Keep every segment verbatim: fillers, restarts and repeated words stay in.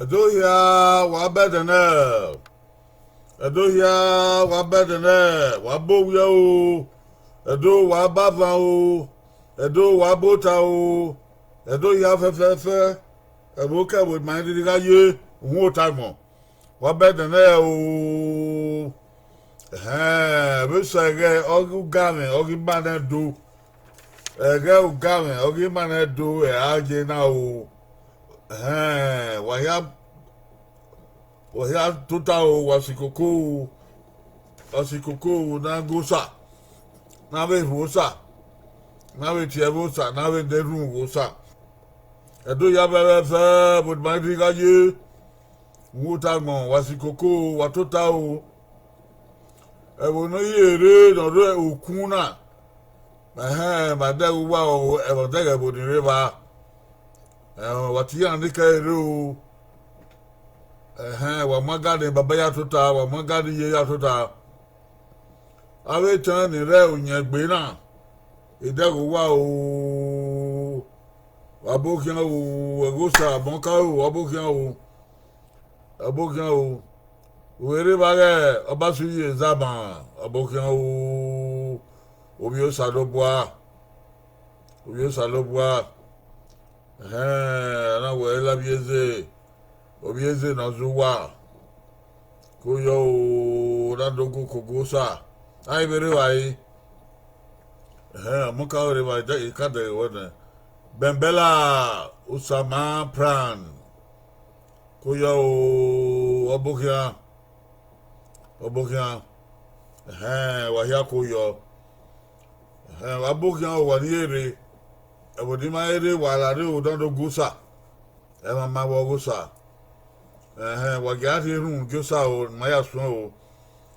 Ẹdo hia, wa bẹdẹ nẹ. Ẹdo hia, wa bẹdẹ nẹ. Wa bọ owiẹ o. Ẹdo, wa bọ avan o. Ẹdo, wa bọ ota o. Ẹdo hia fẹfẹfẹ, ẹvbo kẹ ẹvbo ma i rhirhi gha ye uhunmwu ota agbọn. Wa bẹdẹ nẹ o. Ẹhẹn, vbe sẹ ẹghẹ ọghe ugamwẹ ọghe ima nẹ do. Ẹghẹ ugamwẹ ọghe ima nẹ do, ẹ a ye na o. Ẹhẹn, wa hia, wa hia tota o, wa sikoko o. Wa sikoko o, na gu Osa, na vbe rhu Osa, na vbe tie ẹvbo Osa, na vbe de erhunmwu Osa. Ẹdo hia fẹfẹfẹ, ẹvbo ma i rhirhi gha ye uhunmwu ota agbọn, wa sikoko o, wa tota o. Ẹvbo ne ọ ye rre ne ọ rre ukun na, ẹhẹn, ma dẹghe uwa o, ẹmwẹ ọdẹghe ẹvbo ni rre evba. Ẹhẹn, wa tie iran nekẹe rre o. Ẹhẹn, wa mu aga ne baba ya tota, wa mu aga ne iye ya tota. Avbe etẹn ni rre uyẹngbe na, I dẹghe uwa o, wa bọ khian o, ẹghẹ Osa, Ọmọka o, wa bọ khian o, wa bọ khian o. U vbe rre evba ghẹ Ọbasu ye Zama, wa bọ khian o, ovbi Osanobua, ovbi Osanobua. Ẹhẹn, a na wẹ Labieze, ovbi eze ne ọ zẹ uwa, ko yọ o, na do gu koko Osa, a i vbe rre evbare. Ẹhẹn, Ọmọka vbe rre evbare, I ka dẹghe wẹ nẹ. Bẹnbẹla, Osama Pran, ko yọ o, wa bọ khian, wa bọ khian. Ẹhẹn, wa hia ko yọ. Ẹhẹn, wa bọ khian, wa ni rre, ẹvbo ne ima rre, wa la rre o, na do gu Osa. Ẹmwẹ ma vbe ọghe Osa. Ẹhẹn, wa gia rhie erhunmwu gie Osa o, ne ima ya suẹn o.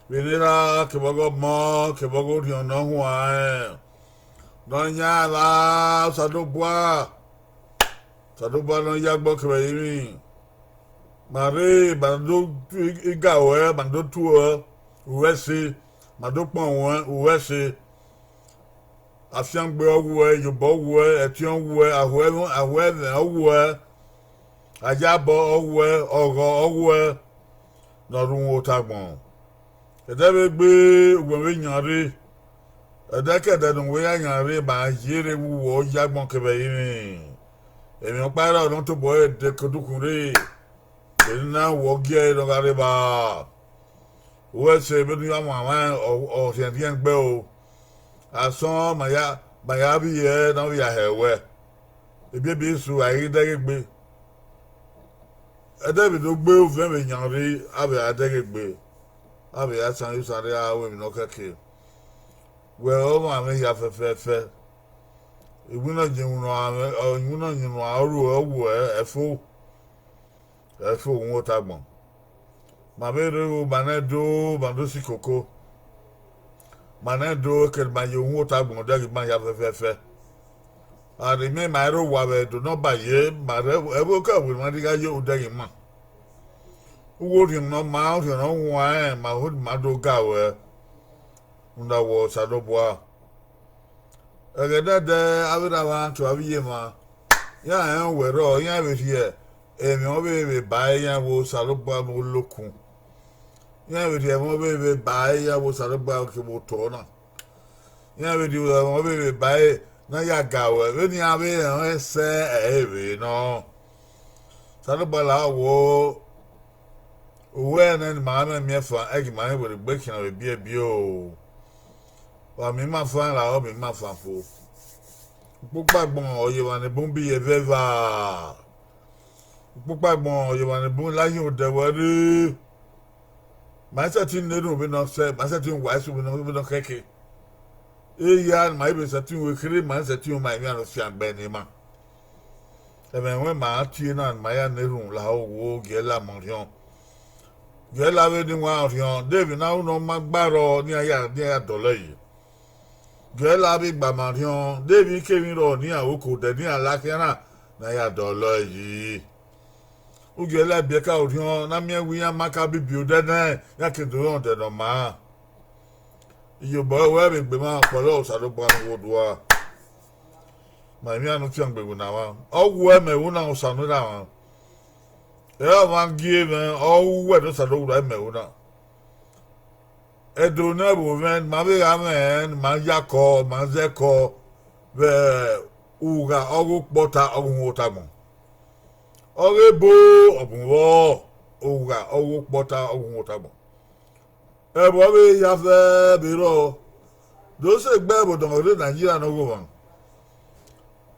Vbene erha kevbe ọghe ọmọ kevbe ọghe orhiọn ne ọ huanrẹn, ne ọ yan evba, Osanobua, Osanobua ne ọ ya agbọn kevbe ẹrinmwi. Ma rre, ma do tu iga ruẹ, ma do tuẹ, u ru ẹse, ma do kpọn ruẹ, u ru ẹse. Afiangbe ọ wuẹ, iyobọ ọ wuẹ, ẹtiẹn ọ wuẹ, ahuẹ-, ahuẹmwẹ ọ wuẹ, ayabọ ọ wuẹ, ọghọ ọ wuẹ, ne ọ rre uhunmwu ota agbọn. Ẹdẹ vbe gbe, uwẹ vbe yan rre, ẹdẹkẹdẹ ne uwẹ ya yan rre, ma ye rre vbe uwẹ ọ ya agbọn kevbe ẹrinmwi. Emwi ọkpa i ra ne ọ tobọ ẹre de ke odukhunmwu rre, eni na wẹ ọ gie ẹre ne ọ gha rre evba. U ru ẹse vbene u ya mwamwa ọ, ọ rhiẹnrhiẹn gbe o. Asọn ma ya, ma ya vbiẹ ne ọ vbe ya hẹ wẹ. Ebiebi esu a i ghi dẹghe egbe. Ẹdẹ vbe do gbe, uvẹn vbe yan rre, a vbe a dẹghe egbe. A vbe a san isan rre, a ru emwi ne ọ kẹke. Wẹ ọmwa mwẹ hia fẹfẹfẹ. Iwinna ye iwinna, iwinna ye iwinna ọ ru ọ wuẹ ẹfo. Ẹfo uhunmwu ota agbọn. Ma vbe rre o, ma nẹ do, ma do si koko. Ma nẹ do, kere ma ye uhunmwu ota agbọn, odẹ ghi ma hia fẹfẹfẹ. Arre mẹ ma rre owa vbe Ẹdo ne ọ ba ye, ma rre ẹvbo ke ẹvbo ne ma rhirhi gha ye odẹ ghi ma. Uwu orhiọn ne ọ ma, orhiọn ne ọ huanrẹn, ma ho ma do ga ruẹ. Rhunmwuda wẹ Osanobua. Ẹghẹ nẹdẹ, avbe erha mwa kevbe avbe iye mwa, iran rẹn uwẹ rrọọ, iran vbe rhie emwi ọvbehe vbe ba iran vbe Osanobua ne olokun. Iran vbe rhie ẹmwẹ ọvbehe vbe ba iran vbe Osanobua kevbe otọ na. Iran vbe rhie ẹmwẹ ọvbehe vbe ba ẹre ne a ya ga ruẹ, vbene iran vbe rẹn ọnrẹn sẹ ẹre vbe nọ. Osanobua lahọ wo, uwẹ nẹ ne ima mwẹ miẹn fan, ẹghẹ ima rẹn werriegbe khian vbe biẹbiẹ o. Wa miẹn ima fan lahọ, miẹn ima fan fo. Ukpokpo agbọn ọ ye emwa ne bun bi ye ẹvẹvba. Ukpokpo agbọn ọ ye emwa ne bun la hin odẹ vbe ẹre. Ma i sẹtin na erhunmwu vbene ọ sẹ, ma i sẹtin wa eso vbene ọ, vbene ọ khẹke. Ehia ne ma i vbe sẹtin ru kherhe, ma i sẹtin ru ma emwi ne ọ fiangbe ne ima. Ẹmwẹ ruẹn ma tie na ne ima ya na erhunmwu lahọ wo, gie la ma orhiọn. Gie la vbe ne iwan orhiọn, de emwi ne a ru ne ọ ma gba rrọọ ne iran ya, ne iran ya dọlọ yi. Gie la vbe gba ma orhiọn, de emwikemwi rrọọ ne iran ru ke odẹ ne iran la khian na, ne a ya dọlọ yi. U gie la biẹka orhiọn, ne a miẹn wẹ iran ma ka bibi odẹ nẹ, iran ke do rẹn odẹ ne ọ maa. Iyobọ ruẹ vbe egbe mwa, ọkpọlọ Osanobua ne uwu odua. Ma emwi ne u fiangbe winna mwa. Ọ wuẹ mẹ vbe una Osa ne u na mwa. Ẹ ọmwa gie mwẹ, ọ ru uwẹ ne Osanobua mẹ ru na. Ẹdo ne ẹvbo mwẹ ne ima vbe gha mwẹ, ne ima yakọ, ma zẹkọ vbe ugha ọghe okpọta ọghe uhunmwu otagbọn. Ọghe ebo ọ bun vbọ, ugha ọghe okpọta ọghe uhunmwu otagbọn. Ẹvbo ọvbehe ya fẹ vbe rrọọ, do sẹ egbe ẹvbo dọmwẹ rre Nigeria ne ọghomwa.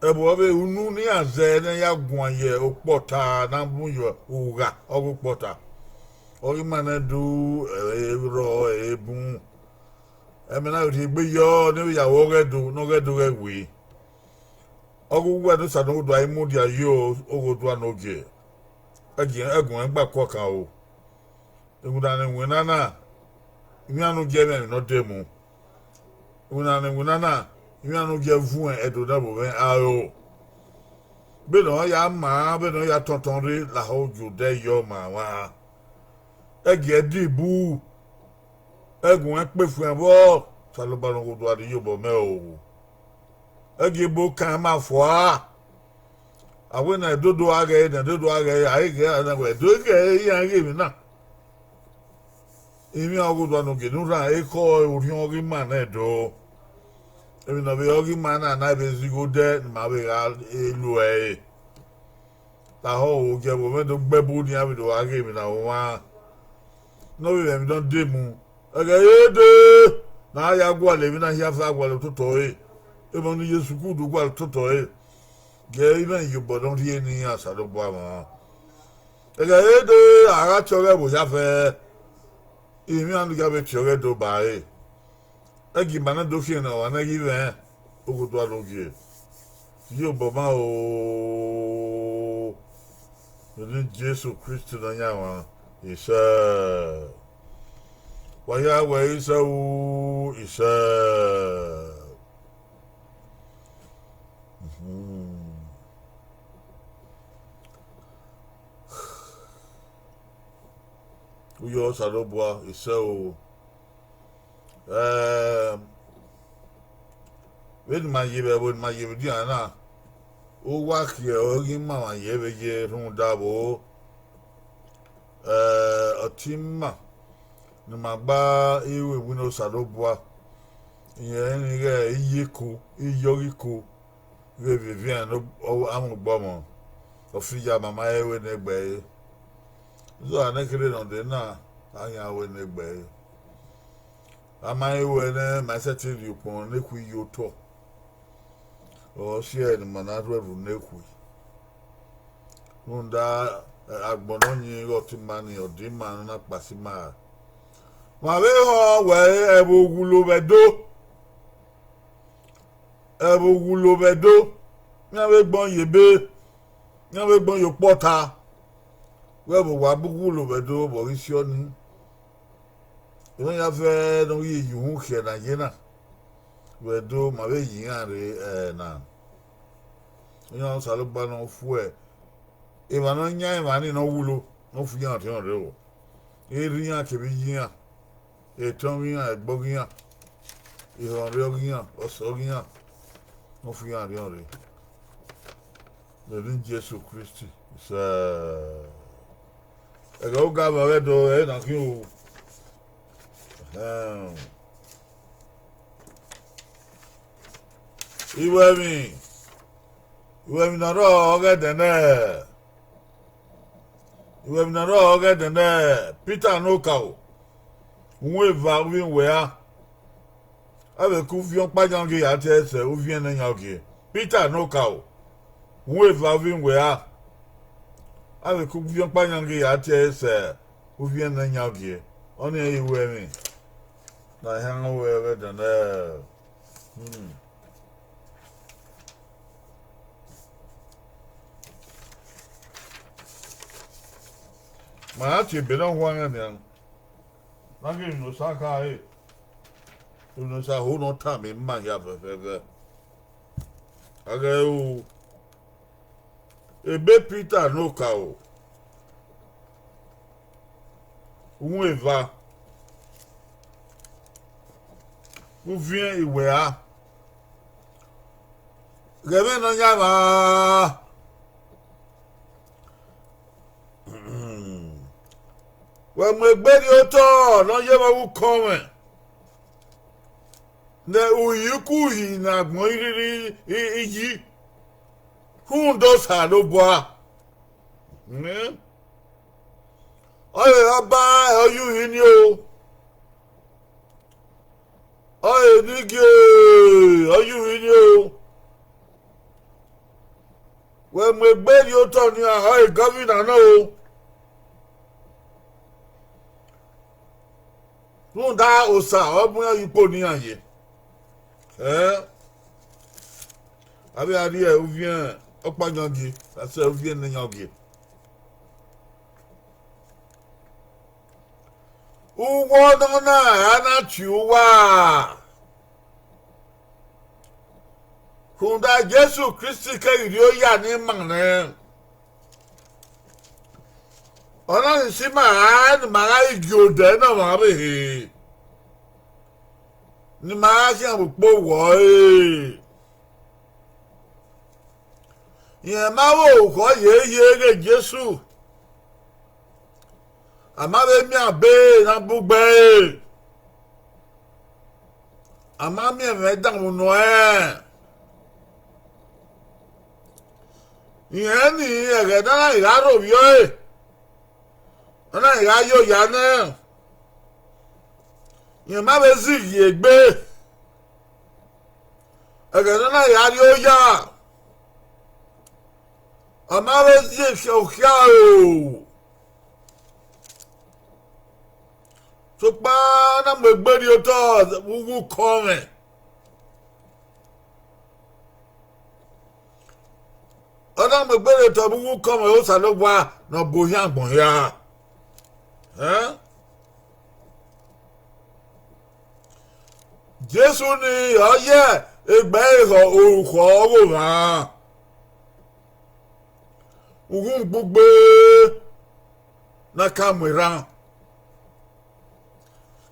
Ẹvbo ọvbehe unu ne iran zẹ ne ya guan ye okpọta na bun ye ugha ọghe okpọta. Ọ ghi ma nẹ do, ẹ i rrọọ, ẹ i bun. Ẹmwẹ na vbe rhie egbe yọ ne vbe ya ru ọghẹdo ne ọghẹdo ghẹ wee. Ọghe uwẹ ne Osanobua i mudia ye oghodua ne ogie, ẹgiẹn ẹguẹn gba kuọ kan o. Iwinna ne winna na, iran ne u gie ẹmwẹ emwi ne ọ de mu. Iwinna ne winna na, iran ne u gie vuẹn ẹdo ne ẹvbo mwẹ aro. Vbene ọ ya maa, vbene ọ ya tọntọn rre lahọ, ogie odẹ yọ ma mwa. Ẹgiẹ dibu, ẹguẹn kpefuẹn vbọ, Osanobua ne oghodua rhie iyobọ mẹ o. Ẹgiẹ ebo kan ma fua. A wẹ ne ẹdodo a ghẹ ẹre, ne ẹdodo a ghẹ ẹre, a i ghẹ ẹre, a na wẹ ẹdo i ghẹ ẹre iran ghe emwi na. Emwi ọghodua ne ogie ne u rhan ekhọe, orhiọn ọghe ima nẹ do. Emwi ne ọ vbe re ọghe ima na na vbe zẹ igho odẹ ne ima vbe gha lu ẹre. Lahọ, ogie ẹvbo mwẹ do gbe ẹbu ne iran vbe do gha ghe emwi na vbe mwa. Ne ọ vbe mwẹ emwi ne ọ de mu, ẹghẹ re dee ne a ya gualọ emwi na hia fẹ, a gualọ ototọ ẹre, emọ ne Jesu Kristi gualọ ototọ ẹre, gie imẹ iyobọ ne ọ rhie ne iran, Osanobua mwa. Ẹghẹ re dee a gha tie ọghẹ ẹvbo hia fẹ, emwi iran ni gha vbe tie ọghẹ do ba ẹre. Ẹgie ima na do khian ne ọmwa nẹ ghi mwẹ oghodua ne ogie. Iyobọ ma o, vbe eni Jesu Kristi Nọyaẹnmwa, isẹ. Wa hia wẹ isẹ o, isẹ. Uyo Osanobua, isẹ o. Vbene ima ye vbe ẹvbo ne ima ye vbe edian na, uwa khiẹ ọre ghi ma emwa ye vbe ye rhunmwuda vbo, ọtẹn ima ne ima gba ru iwinna Osanobua, irẹn ni ghẹ iyeke, iyọghọ iko, ghe viviẹn ne amwẹ ugbọmọ, ọ fi ya ma ma he ru enegbe ẹre. Zọ a nẹ kherhe ne ọ dee na, a khian ru enegbe ẹre. A ma he ru ẹre nẹ, ma i sẹtin rhie ukpọn ne ekhui ye otọ, ọ si ẹre ne ima na rhuẹrhu ne ekhui. Rhunmwuda, agbọn ne ọ yin ighẹ ọtẹn ima ni, ọ dẹ ima ne ọ na kpasi ima ra. Ma vbe họn wẹ ẹvbo wulo vbe Ẹdo. Ẹvbo wulo vbe Ẹdo, iran vbe gbọn ye ebe, iran vbe gbọn ye okpọta, wẹ vbe owa bu wulo vbe Ẹdo vbe ọ ghi si ọnii. Emwa ya fẹ ne ọ ghi ye uhunmwu khiẹ ne a ye na, vbe Ẹdo ma vbe ye iran rre ẹre na. Iran Osanobua ne ọ fu emwa ne ọ yan emwa ni ne ọ wulo, ne ọ fu iran rhiọn rre o. Erha iran kevbe iye iran, etẹn ọghe iran, ẹgbẹe ọghe iran, ehọnrre ọghe iran, ọse ọghe iran, ne ọ fu iran rhiọn rre. Vbe eni Jesu Kristi, sẹ. Ẹghẹ oga vbe ọghe Ẹdo ẹre na khin o. Ẹhẹn. Iwẹ emwi, iwẹ emwi ne ọ rrọọ ọghe ẹdẹ nẹ, iwẹ emwi ne ọ rrọọ ọghe ẹdẹ nẹ, Pita ne okaro, uhunmwu eva uvbi uwẹ ra. A vbe ke uviẹn ọkpa yan ghe ya tie ẹre sẹ uviẹn ne yan ogie. Pita ne okaro, uhunmwu eva uvbi uwẹ ra. A vbe ke uviẹn ọkpa yan ghe ya tie ẹre sẹ uviẹn ne yan ogie. Ọnii ẹre iwẹ emwi ne a họn ruẹ vbe ẹdẹ nẹ. Hmm. Ma ya tie ebe na huanrẹn nian, na ghe emwi ne Osa kha re, emwi ne Osa ho ne ọ tama ima hia fẹfẹfẹ. A ghẹ ru, ebe Pita ne okaro, uhunmwu eva, uviẹn iwẹ ra. Ghẹ mwẹ Nọyaẹnmwa. Wẹ mu egbe rhie otọ ne ọ ye vbe ukọmwẹ, ne uhi ku uhi ne agbọn i rhirhi i yi, rhunmwuda Osanobua. Ọre ọba, ọ ye uhi ni o, ọre ne gie, ọ ye uhi ni o. Wẹ mu egbe rhie otọ nian, ọre gọvina nọ o. Rhunmwuda Osa ọ mu iran ye ikpo ne iran ye. Ẹ, avbe a rhie uviẹn ọkpa yan gie, a sẹ uviẹn ne yan gie. Uwu ọnọ na a na tie uwa, rhunmwuda Jesu Kristi keghi rhie oya ne ima nẹ. Ọ na ghi si ima ra ne ima gha ghi gie odẹ ne ọmwa vbe ehe, ne ima gha khian vbe ukpo wọ ẹre. Rẹn ma vbe orukhọ yeye ghe Jesu, a ma vbe miẹn abe ne a bu gbe ẹre, a ma miẹn ẹmwẹ danmwẹ unu ẹnrẹn. Rẹn ni, ẹghẹ ne a na gha rhovbiẹ ọre, ọ na gha ye oya nẹ, rẹn ma vbe zighi egbe, ẹghẹ ne ọ na gha rrie oya, ọ ma vbe ye okhiaro. Sokpan na mu egbe rhie otọ vbe uwu ukọmwẹ. Ọ na mu egbe rhie otọ vbe uwu ukọmwẹ Osanobua ne ọ bu ohian agbọn hia. Ẹn? Jesu ni ọ ye egbe ẹre orukhọ ọghe omwa, ughungbugbe ne a ka mu erhan,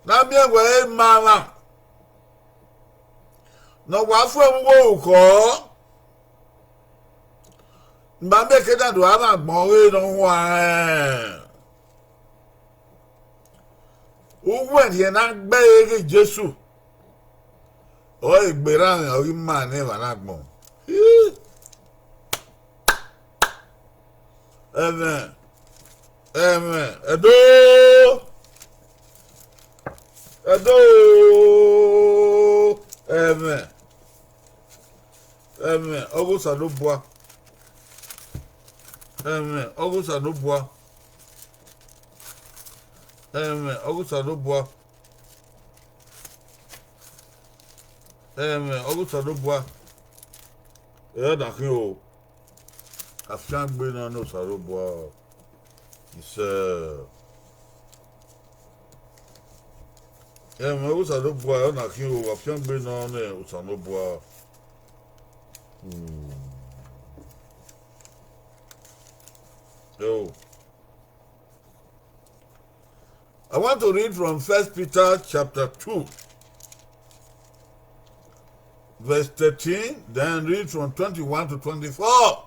ne a miẹn wẹ ima mwa, ne ọ wa fu ẹmwẹ uwu orukhọ, ne ima miẹn ke na do gha mwẹ agbọn ọghe ne ọ huanrẹn. Uwẹ rhiẹn ne a gbe ẹre ghe Jesu, ọre egbe erhanmwẹ ọghe ima ne emwa na agbọn. Ẹmwẹ, ẹmwẹ, ẹdo, ẹdo, ẹmwẹ, ẹmwẹ ọghe Osanobua, ẹmwẹ ọghe Osanobua, ẹmwẹ ọghe Osanobua, ẹmwẹ ọghe Osanobua, ẹre na khin o. Afiangbe nọ ne Osanobua, isẹ. Ẹmwẹ ọghe Osanobua, ẹre na khin o, afiangbe nọ ne Osanobua. Hmm. Ẹo. I want to read from First Peter chapter two, verse thirteen, then read from twenty-one to twenty-four.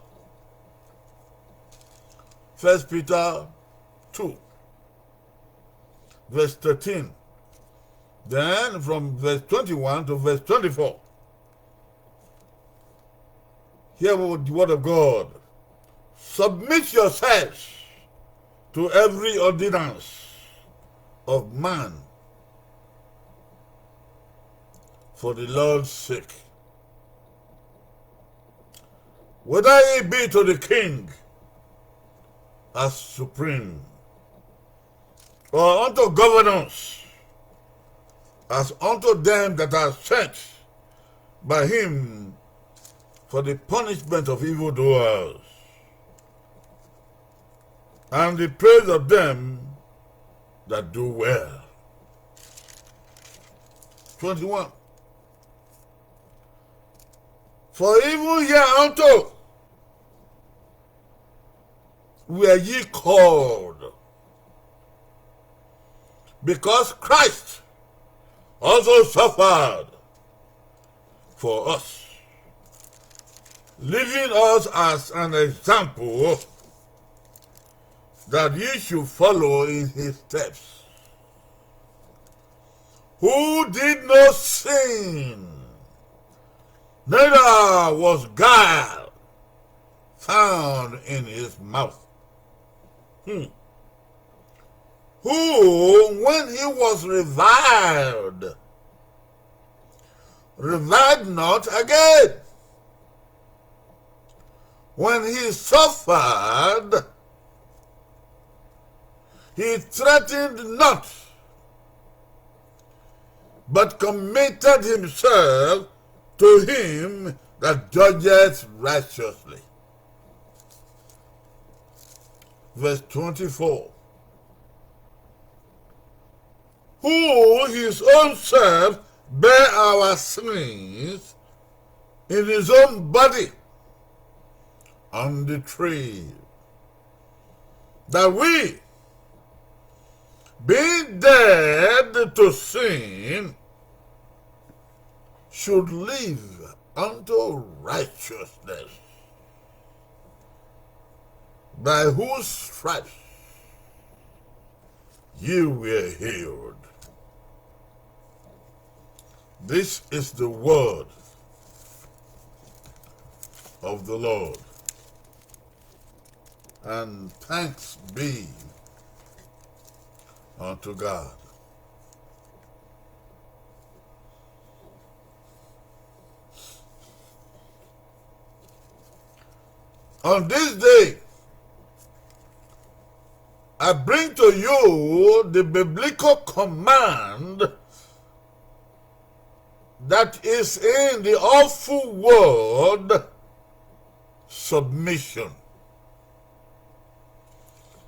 First Peter two, verse thirteen, then from verse twenty-one to verse twenty-four. Hear what the word of God. Submit yourselves to every ordinance of man for the Lord's sake, whether it be to the king as supreme, or unto governors, as unto them that are sent by him for the punishment of evildoers, and the praise of them that do well. Twenty-one. For even hereunto were ye called, because Christ also suffered for us, leaving us as an example that ye should follow in his steps, who did no sin, neither was guile found in his mouth. Hmm. Who, when he was reviled, reviled not again. When he suffered, he threatened not, but committed himself to him that judgeth righteously. Verse twenty-four. Who his own self bare our sins in his own body on the tree, that we, being dead to sin, should live unto righteousness, by whose stripes ye were healed. This is the word of the Lord, and thanks be unto God. On this day, I bring to you the biblical command that is in the awful word submission.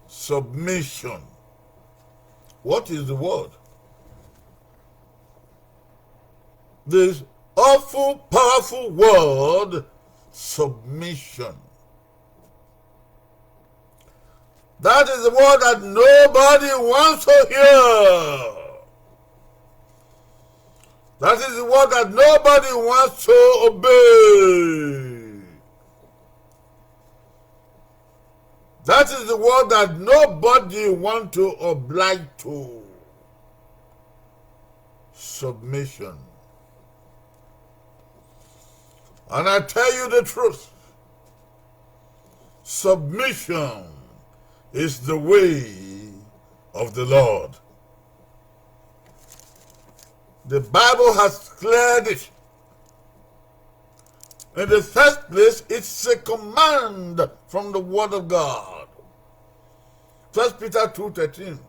Submission. What is the word? This awful, powerful word, submission. That is the word that nobody wants to hear. That is the word that nobody wants to obey. That is the word that nobody want to oblige to. Submission. And I tell you the truth, submission is the way of the Lord. The Bible has cleared it. In the first place, it's a command from the Word of God. First Peter two thirteen.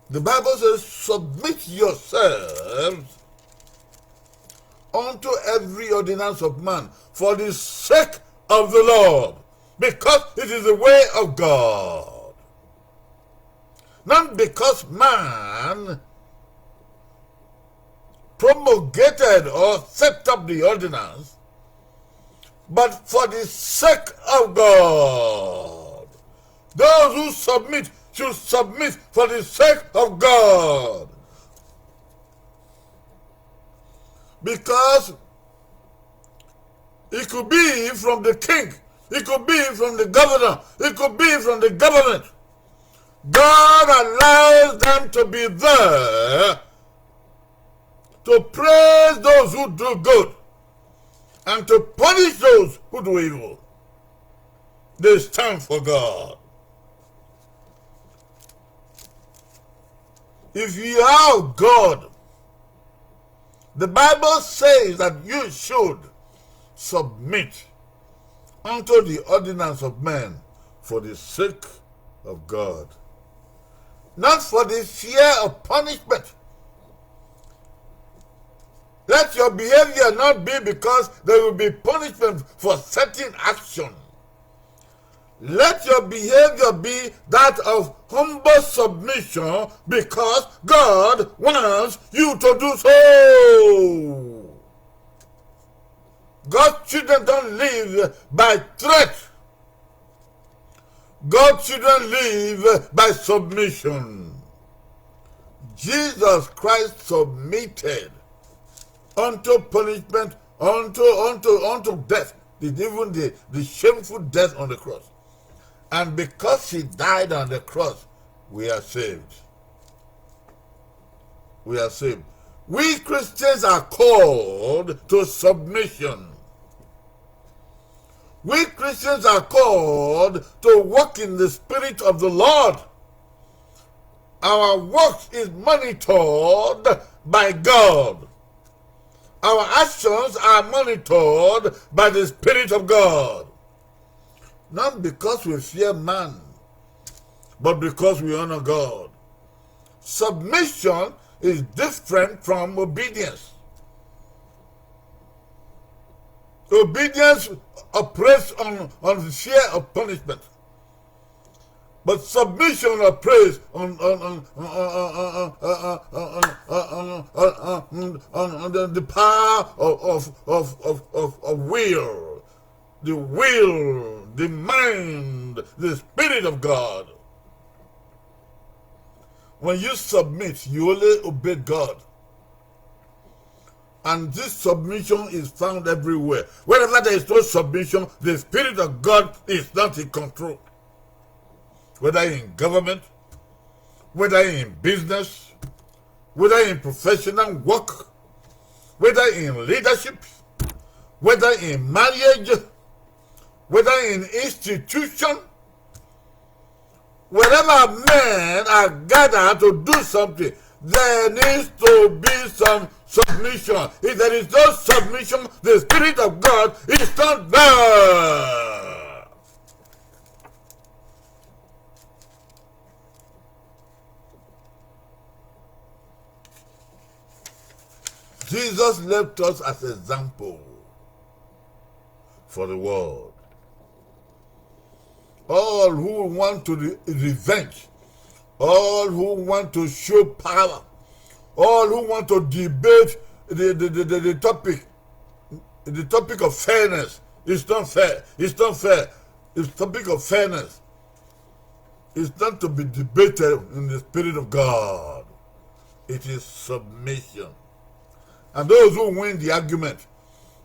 The Bible says, "Submit yourselves unto every ordinance of man for the sake of the Lord, because it is the way of God." Not because man promulgated or set up the ordinance, but for the sake of God. Those who submit should submit for the sake of God. Because it could be from the king, it could be from the governor, it could be from the government. God allows them to be there to praise those who do good and to punish those who do evil. They stand for God. If you are of God, the Bible says that you should submit unto the ordinance of men for the sake of God, not for the fear of punishment. Let your behavior not be because there will be punishment for certain action. Let your behavior be that of humble submission because God wants you to do so. God's children don't live by threat. God's children live by submission. Jesus Christ submitted unto punishment, unto, unto, unto death, even the, the shameful death on the cross. And because he died on the cross, we are saved. We are saved. We Christians are called to submission. We Christians are called to walk in the Spirit of the Lord. Our works is monitored by God. Our actions are monitored by the Spirit of God. Not because we fear man, but because we honor God. Submission is different from obedience. Obedience operates on, on fear of punishment. But submission operates on, on, on, on, on, on, on, on, on, on, on, on, on, on the, the power of, of, of, of, of, of will, the will, the mind, the Spirit of God. When you submit, you only obey God. And this submission is found everywhere. Wherever there is no submission, the Spirit of God is not in control. Whether in government, whether in business, whether in professional work, whether in leadership, whether in marriage, whether in institution, wherever men are gathered to do something, there needs to be some submission. If there is no submission, the Spirit of God is not there. Jesus left us as example for the world. All who want to re-, revenge, all who want to show power, all who want to debate the, the, the, the, the topic, the topic of fairness, it's not fair. It's not fair. It's topic of fairness. It's not to be debated in the Spirit of God. It is submission. And those who win the argument,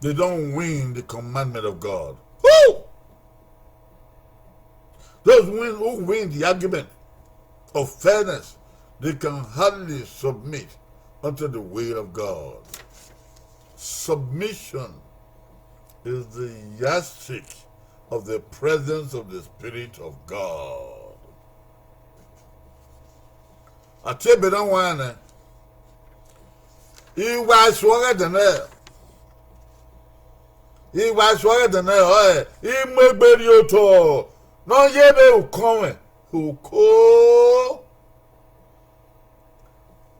they don't win the commandment of God. Who? Those win, who win the argument of fairness, they can hardly submit unto the will of God. Submission is the yardstick of the presence of the Spirit of God. A tie ebe na wan nẹ, I wa suẹn ọghe ẹdẹ nẹ, I wa suẹn ọghe ẹdẹ nẹ, ọe, I mu egbe rhie otọ ne ọ ye vbe ukọnmwẹ, uko.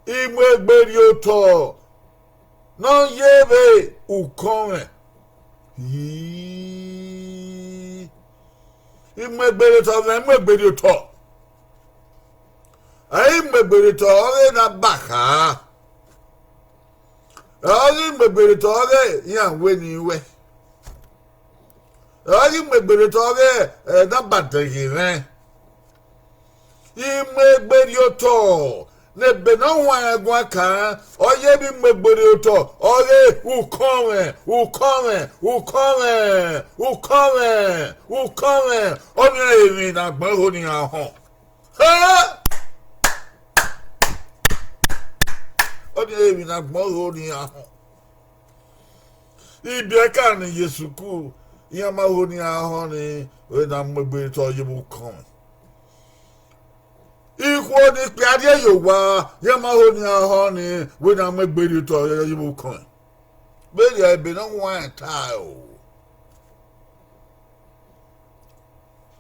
I mu egbe rhie otọ ne ọ ye vbe ukọnmwẹ. Ii. I mu egbe rhie otọ, mwẹ mu egbe rhie otọ. Ẹ i mu egbe rhie otọ, ọ ghe na ba kha. Ẹ i mu egbe rhie otọ, ọ ghe iran wẹ ne I wẹ. Ẹ i mu egbe rhie otọ, ọ ghe, ẹ, na ba dẹghe mwẹ. I mu egbe rhie otọ ne ebe ne ọ huanrẹn guan kan, ọ ye vbe mu egbe rhie otọ, ọ ghe ukọnmwẹ, ukọnmwẹ, ukọnmwẹ, ukọnmwẹ, ukọnmwẹ, ọnii ọre emwi ne agbọn iho ne iran họn. Hẹ! Ọnii ọre emwi ne agbọn iho ne iran họn. Ibiẹka ni ye sukuru, iran ma ho ne iran họn ni, ọ na mu egbe rhie otọ ye vbe ukọnmwẹ. Ikhuo ni kpia rrie ye owa, iran ma ho ne iran họn ni, wẹ na mu egbe rhie otọ ye vbe ukọnmwẹ. Vberriọ ebe ne ọ huanrẹn ta o.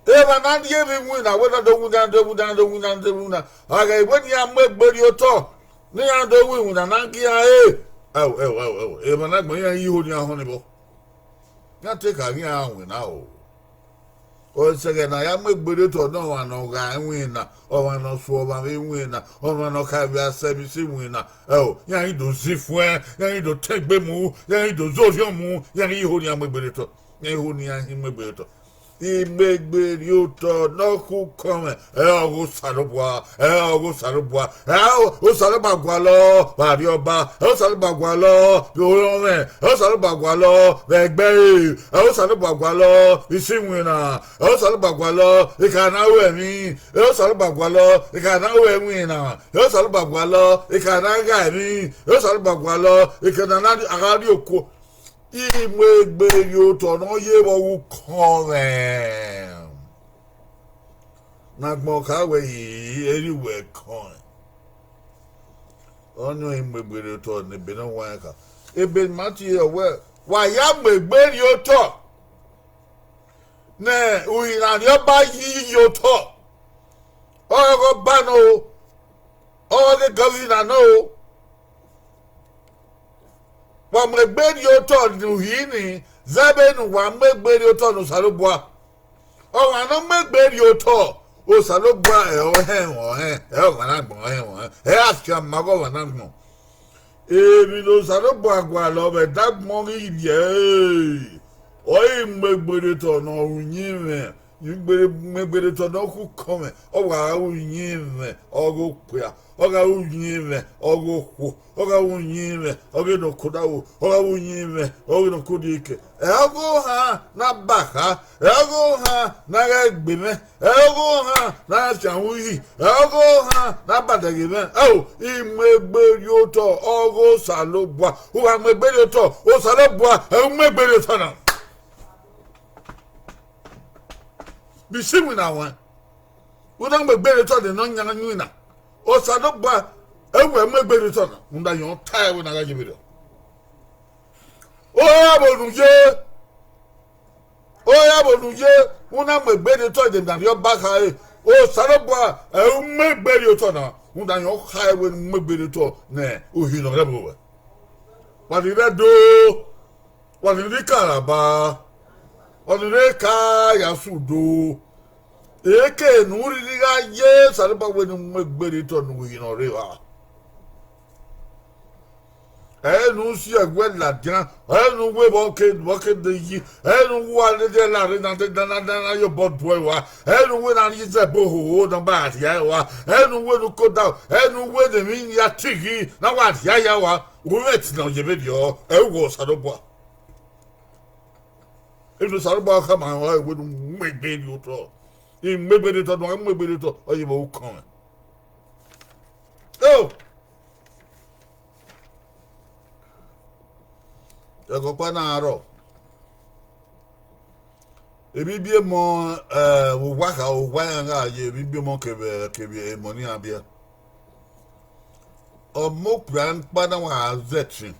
Emwa na rhie vbe iwinna, wẹ na do winna, do winna, do winna, do winna. A ghẹ wẹ ne iran mu egbe rhie otọ, ne iran do ru iwinna na gie iran re. Ẹo, ẹo, ẹo, ẹo, emwa na gbẹn iran ye iho ne iran họn ni vbọ. Iran te ka ghi iran winna o. Ọ sẹ ẹghẹ ne a ya mu egbe rhie otọ ne ọmwa ne ọ gha iwinna, ọmwa ne ọ su ọmwa vbe iwinna, ọmwa ne ọ ka vbe asẹ vbe isi iwinna. Ẹo, iran ghi do zifuẹn, iran ghi do tẹn egbe mu, iran ghi do zẹ orhiọn mu, iran ghi ho ne iran mu egbe rhie otọ, iran ghi ho ne iran ghi mu egbe rhie otọ. Imegberriotọ ne ọ khu ukọnmwẹ, ẹ ọghe Osanobua, ẹ ọghe Osanobua, ẹ Osanobua gualọ vbe Arriọba, ẹ Osanobua gualọ vbe Orọnmwẹ, ẹ Osanobua gualọ vbe Ẹgbẹre, ẹ Osanobua gualọ vbe Isiwinna, ẹ Osanobua gualọ vbe Ikara ne a ru ẹmwi, ẹ Osanobua gualọ vbe Ikara ne a ru ẹmwinna, ẹ Osanobua gualọ vbe Ikara ne a gha ẹmwi, ẹ Osanobua gualọ vbe Ikara ne a gha rrie okuo. Imegberriotọ ne ọ ye vbe ọghe ukọnmwẹ. Ne agbọn kha wẹ, erriọ uwẹ kọnrẹn. Ọnii ọre imegberriotọ ne ebe ne ọ wa rẹn kha. Ebe ne ima tie wẹ, wa ya mu egberriotọ ne uhi ne Arriọba yi ye otọ. Ọghe ọba nọ o, ọghe gọvina nọ o. Wa mu egberriotọ ne uhi ni, zẹ vbene uwa mu egberriotọ ne Osanobua. Ọmwa ne ọ mu egberriotọ, Osanobua ẹ ọ hẹn mwẹ ọnrẹn, ẹ ọmwa ne agbọn hẹn mwẹ ọnrẹn, ẹ a fian ma ọghe ọmwa ne agbọn. Emwi ne Osanobua gualọ vbe ẹdagbọn ghi rhie ẹre, ọre imegberriotọ ne ọ ru uyinmwẹ, imegberriotọ ne ọ khu ukọnmwẹ, ọ wa gha ru uyinmwẹ ọghe okpia, ọ gha ru uyinmwẹ ọghe okhuo, ọ gha ru uyinmwẹ ọghe ne ọ ke odaro, ọ gha ru uyinmwẹ ọghe ne ọ ke odẹ eke. Ẹ ọghe ohan ne a ba kha, ẹ ọghe ohan ne a ghẹ gbe mwẹ, ẹ ọghe ohan ne a fian uhi, ẹ ọghe ohan ne a badẹghe mwẹ. Ẹo, imegberriotọ ọghe Osanobua, u gha mu egberriotọ, Osanobua ẹ i mu egberriotọ na. Vbe Isiwinna ruẹn, u na mu egberriotọ ne nọyan winna, Osanobua ẹ i mu egberriotọ na, rhunmwuda yọ ta ẹre wẹ ne a gha ye vberriọ. Ọ ra vbe ne u ye, ọ ra vbe ne u ye, u na mu egberriotọ de ne Arriọba khare, Osanobua ẹ i mu egberriotọ na, rhunmwuda yọ khare wẹ ne u mu egberriotọ ne uhi ne ọ rre ẹvbo ruẹ. Wa ni rre Ẹdo, wa ni rre Ikaraba, wa ni rre ka ya su do. Eke ne u rhirhi gha ye Osanobua wẹ ne u mu egberriotọ ne uhi ne ọ rre evba. Ẹ ne u si ẹguẹ ladian, ẹ ne u wẹ vbe ọ ke, vbe ọ ke de yi, ẹ ne u wa dede la rre na, dede na, na, na, na ye obọ duẹ rua, ẹ ne u wẹ ne a rhie izẹbo hoho ne ọ ba rhia ẹre rua, ẹ ne u wẹ ne u koda, ẹ ne u wẹ ne emwi ya tighi ne a wa rhia ya rua, u mwẹ ẹtin ne ọ ye vberriọ, ẹ i wẹ Osanobua. Emwi ne Osanobua khama ruẹ wẹ ne u mu egberriotọ, imegberriotọ ne u gha mu egberriotọ, ọ ye vbe ukọnmwẹ. O! Ẹghẹ ọkpa na rrọọ, emwi ibiẹmọ, eh, vbe owa kha, owa iran gha ye emwi ibiẹmọ kevbe, kevbe emọ ne iran biẹ. Ọmọ okpia ọkpa na wa zẹ ẹtin.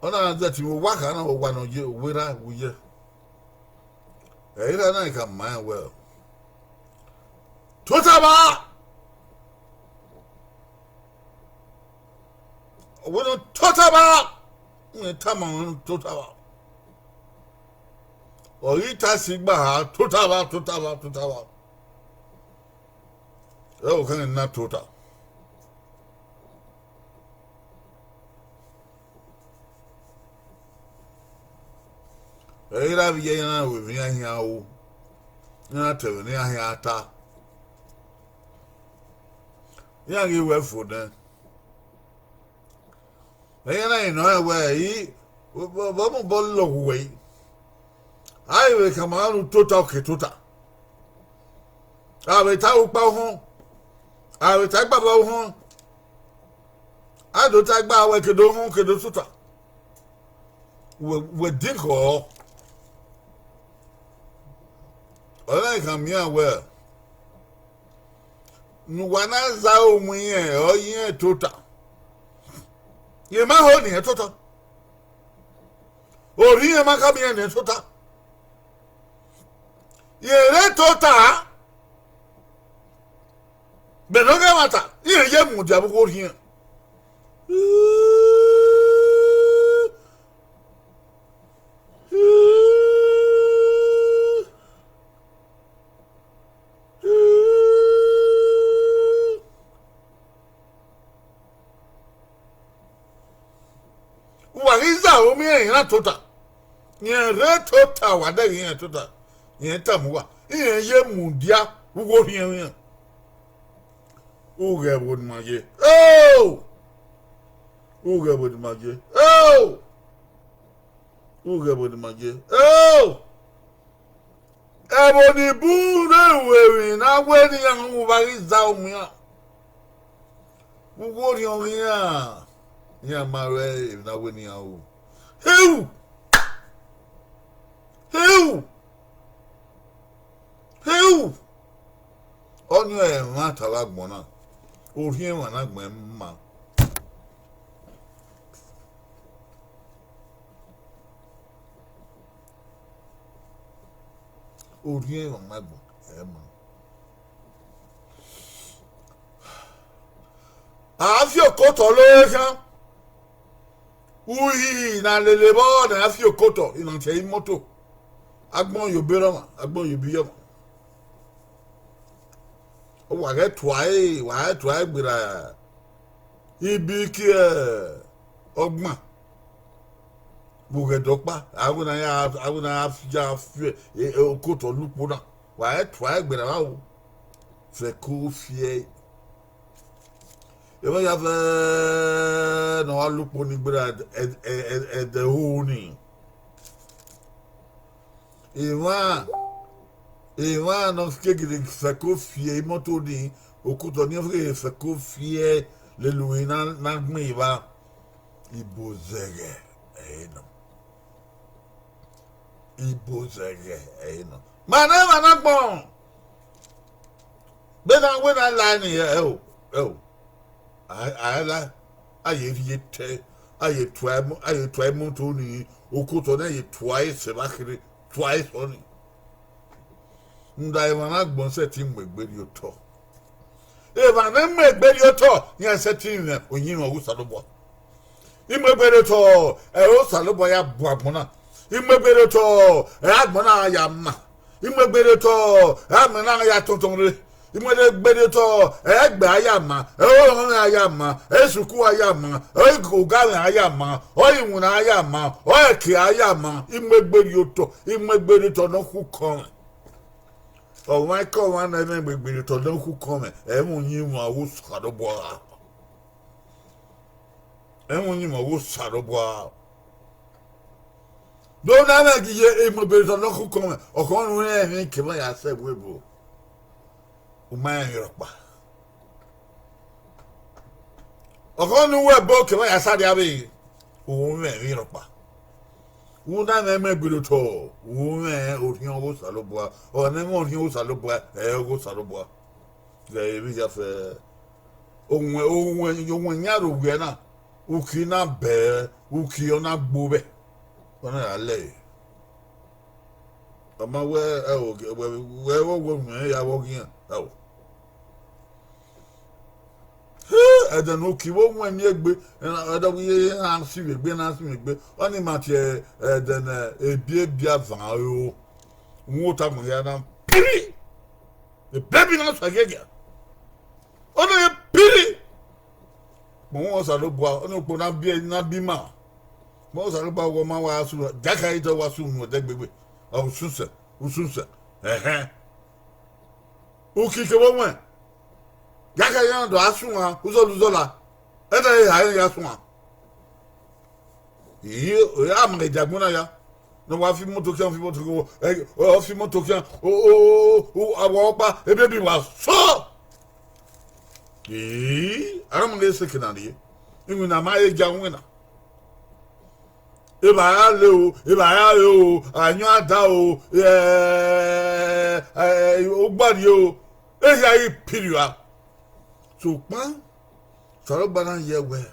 Ọ na zẹ ẹtin vbe owa kha na, owa ne ọ ye, werriẹ vbe uye. Ẹ i ra na khama rẹn wẹẹ, tota vba! Wẹ ne tota vba! Wẹ tama wẹ tota vba. Ọ ghi ta si gba ha, tota vba, tota vba, tota vba. Ẹ o khẹ na tota. Ẹ i ra vbe iye iran ru emwi iran hian ru, iran ta ẹmwẹ ne iran hian ta. Iran ghi wẹ fo nẹ. Ẹ i ra rẹn nọ rẹn wẹẹ, I, vbe ọ mobọ lọghe uwẹ yi. A i vbe khama ru tota, ọ ke tota. A vbe ta ukpa uhunmwu, a vbe ta igbaba uhunmwu, a do ta igba wẹ ke do uhunmwu ke do tota. Wẹ, wẹ din khọ. Ọ na khama iran wẹẹ, ne uwa na zẹ aro mu irẹn, ọ ye irẹn tota. Rẹn ma ho ne irẹn tota. Orhiọn ma khama irẹn ne irẹn tota. Irẹn re tota. Bẹghe ne ọ ghe ẹmwata, irẹn ye mudia vbe uwu orhiọn. Uwa ghi zẹ aro mu irẹn, irẹn na tota. Irẹn rre tota, wa dẹghe irẹn tota, irẹn tama uwa, irẹn ye mudia vbe uwu orhiọn mwẹ. U ghẹ ẹvbo ne ima ye. Eo! U ghẹ ẹvbo ne ima ye. Eo! U ghẹ ẹvbo ne ima ye. Eo! Ẹvbo ni bun ne ru emwi ne a wẹ ne iran ru vbe a ghi za ru mu iran. Vbe uwu orhiọn iran, iran ma rẹn emwi ne a wẹ ne iran ru. Heu! Heu! Heu! Ọnii ọre ẹmwata vbe agbọn na, orhiọn emwa na gbẹn ma. Orhiọn emwa na gbẹn ẹ ma. A fi okotọ lore khian. Uhi ne a lele vbọ ne a fi okotọ, I na tie ẹre imoto. Agbọn ye obọ erha ọmwa, agbọn ye obọ iyọmwa. Wa ghẹ tua ẹre, wa ghẹ tua ẹre gberra ibi ke ọgban vbe oghẹdẹ ọkpa, avbe na ya, avbe na ya fi, ya fi okotọ lukpo na, wa ghẹ tua ẹre gberra vbe aro, fẹko fi ẹre. Emwa ya fẹ ne ọ wa lukpo ni gberra ẹdẹ, ẹdẹ, ẹdẹ, ẹdẹ ho ni. Emwa, emwa ne ọ kegele fẹko fi ẹre imoto ni, okotọ ni ọ kegele fẹko fi ẹre lele uhi na, na gbẹn evba, ibo zẹghẹ ẹre nọ. Ibo zẹghẹ ẹre nọ. Ma ne emwa na gbọn. Vbene a wẹ ne a la ni, ẹo, ẹo. A, a la, a ye rhie te, a ye tua imo-, a ye tua imoto ni, okotọ na ye tua ẹre sẹ evba kherhe, tua ẹre sẹ ọnii. Rhunmwuda emwa na gbọn sẹtin mu egbe rhie otọ. Emwa ne mu egbe rhie otọ, iran sẹtin mwẹ uyinmwẹ ọghe Osanobua. I mu egbe rhie otọ, ẹre Osanobua ya bu agbọn na. I mu egbe rhie otọ, ẹre agbọn na ya ma. I mu egbe rhie otọ, ẹre amẹ na ya tọntọn rre. I mu egbe rhie otọ, ẹre ẹgbẹe a ya ma, ẹre orọnmwẹ a ya ma, ẹre isukuru a ya ma, ẹre oga mwẹ a ya ma, ọre iwinna a ya ma, ọre ẹki a ya ma. I mu egbe rhie otọ, I mu egbe rhie otọ ne ọ khu ukọ mwẹ. Ọmwaikọmwa ne ẹ i mu egbe rhie otọ ne ọ khu ukọ mwẹ, ẹ i mwẹ uyinmwẹ ọghe Osanobua. Ẹ i mwẹ uyinmwẹ ọghe Osanobua. Do na mwẹ gie I mu egbe rhie otọ ne ọ khu ukọ mwẹ, ọkhọ ne u rẹn emwi kevbe ya sẹ ẹvbo ebo, u ma rẹn emwi rhọkpa. Ọkhọ ne uwẹ ẹbo kevbe ya sa rria vbe, u mwẹ emwi rhọkpa. U na mwẹ mu egbe rhie otọ, u mwẹ orhiọn ọghe Osanobua, ọ ne mwẹ orhiọn ọghe Osanobua, ẹ i ọghe Osanobua. Ghẹ emwi hia fẹ, owẹn, owẹn, owẹn yan rre owiẹ na, uki na bẹẹ, uki ọ na gbo vbẹ, ọ na ya lẹe. Ọ ma wẹ, ẹo, wẹ, wẹ, wẹ, wẹ, wẹ ya vbe ọghe iran, ẹo. Ẹdẹ ne uki vbe owẹn miẹn egbe, ẹdẹ vbe iran si vbe egbe, iran si vbe egbe, ọnii ma tie ẹdẹ ne ebiẹbiẹ avan ro. Uhunmwu ota gbọn hia na piri. Ebebi na sẹ giẹgiẹ. Ọ na ye piri. Kpọnmwẹ Osanobua, ọ na okpo na biẹ, na bi ima. Kpọnmwẹ Osanobua, wẹ ma wa su, jaka ito wa su nu ẹdẹ gbegbe. Ọ usunsẹ, usunsẹ. Ẹhẹn. Uki kevbe owẹn. Jaka iran do a suẹn, uzọla uzọla. Ẹdẹ eha iran ya suẹn. Iye, a ma ghe dia agbọn na ya. Ne ọ wa fi imoto khian, fi imoto khian, ọ, ọ fi imoto khian, o, o, o, o, awa ọkpa, ebebi wa sọ. Ee, a ma ghe seke na rrie. Iwinna ma he gia winna. Evba ra le o, evba ra re o, ayọn ada o, ẹ, ẹ, ogbarie o, ehia i piri ua. Sokpan, Osanobua na yẹ wẹ,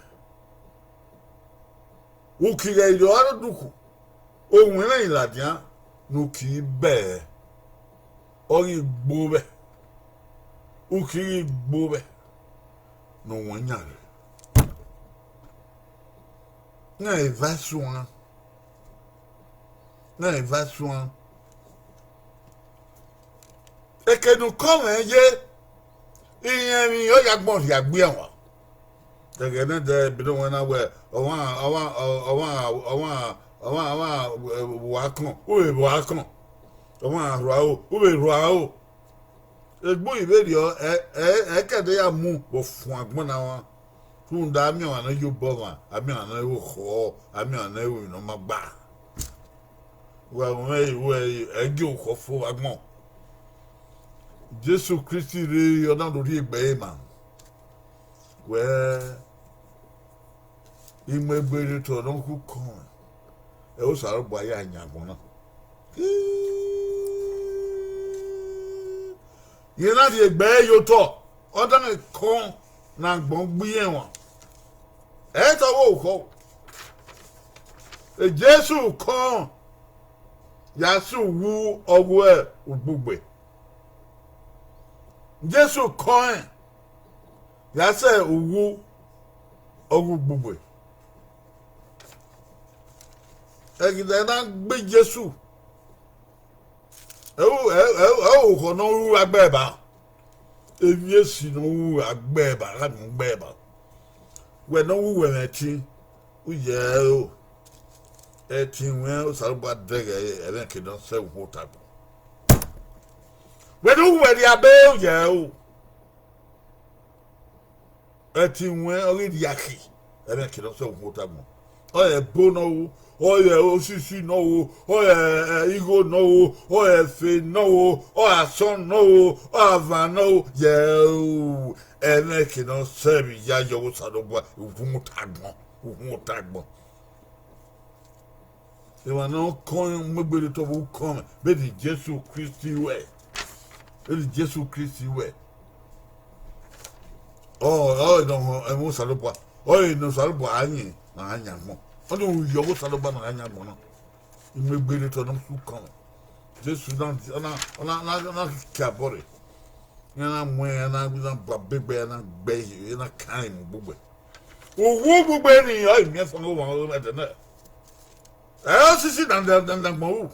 uki ghẹ rrie ọre odukhu, owẹn mwẹ ladian ne uki bẹẹ, ọ ghi gbo vbẹ, uki ghi gbo vbẹ ne owẹn yan rre. Iran eva suan, iran eva suan. Eke ne ukọ mwẹ ye, irẹn emwi ọ ya gbọn rhia gbe ẹmwa. Ẹghẹ ne ẹdẹ ebe ne owẹn na wẹ, ọmwa, ọmwa, ọmwa, ọmwa, Ọmwa, ọmwa, eh, vbe akọn, u vbe vbe akọn. Ọmwa rhua aro, u vbe rhua aro. Egbe uhi vberriọ, ẹ, ẹ, ẹ i ke ẹdẹ ya mu vbe ọfan agbọn na mwa. Rhunmwuda a miẹn ọmwa ne ọ ye obọ mwa, a miẹn ọmwa ne ọ ru okhọ, a miẹn ọmwa ne ọ ru emwi ne ọ ma gba. Wẹ mwẹ, wẹ, ẹ i gie okhọ fo vbe agbọn. Jesu Kristi rre, ọ na do rhie egbe ẹre ma. Wẹ, I mu egbe rre otọ ne ọ khu kọn mwẹ, ẹ, Osanobua ya yan agbọn na. Irẹn na rhie egbe ẹre ye otọ, ọ danmwẹ kọn ne agbọn gbe irẹn mwa. Ẹ i ta ọvbokhan. Jesu kọn ya sẹ uwu ọghe ugbugbe. Jesu kọn rẹn ya sẹ uwu ọghe ugbugbe. Ẹghẹ ne a na gbe Jesu, ẹ, ẹ, ẹ, ẹ, orukhọ ne ọ ru gha gbe ẹre ba, emwi esi ne ọ ru gha gbe ẹre ba, gha miẹn gbe ẹre ba. Wẹ ne ọ ru wẹ mwẹ ẹtin, u yẹ ẹro, ẹtin wẹ Osanobua dẹghe ẹre, ẹmwẹ ke ne ọ sẹ uhunmwu otọ agbọn. Wẹ ne u ru ẹre rhia be, u yẹ ẹro. Ẹtin wẹ ọ ghi rhia khin, ẹmwẹ ke ne ọ sẹ uhunmwu otọ agbọn. Ọ rẹ ẹbo ne ọ ru, ọ rẹ osisi ne ọ ru, ọ rẹ, ẹ, igho ne ọ ru, ọ rẹ ẹfe ne ọ ru, ọ rẹ asọn ne ọ ru, ọ rẹ avan ne ọ ru, yẹ ẹro, ẹmwẹ ke ne ọ sẹ vbe iyayi ọghe Osanobua uhunmwu otọ agbọn, uhunmwu otọ agbọn. Emwa ne ọ kọn mu egbe rre otọ vbe ukọnmwẹ, vbene Jesu Kristi ruẹ, vbene Jesu Kristi ruẹ, ọ, ọ rẹn ne ọ họn ẹmwẹ Osanobua, ọ rẹn ne Osanobua a yẹn ne a yan agbọn, ọ ni ru ye ọghe Osanobua ne a yan agbọn na. I mu egbe rre otọ ne ọ sẹ ukọnmwẹ. Jesu na, ọ na, ọ na, ọ na, ọ na kia obọ rre. Iran na mu ẹn, iran na, iran na bu abegbe, iran na gbe ẹre, iran na kan ẹre mu ugbugbe. Uwu ugbugbe nii, ọ i miẹn fẹn ọghe ọmwa ọghe ẹdẹ nẹ. Ẹ, osisi na, na, na, na agbọn ru.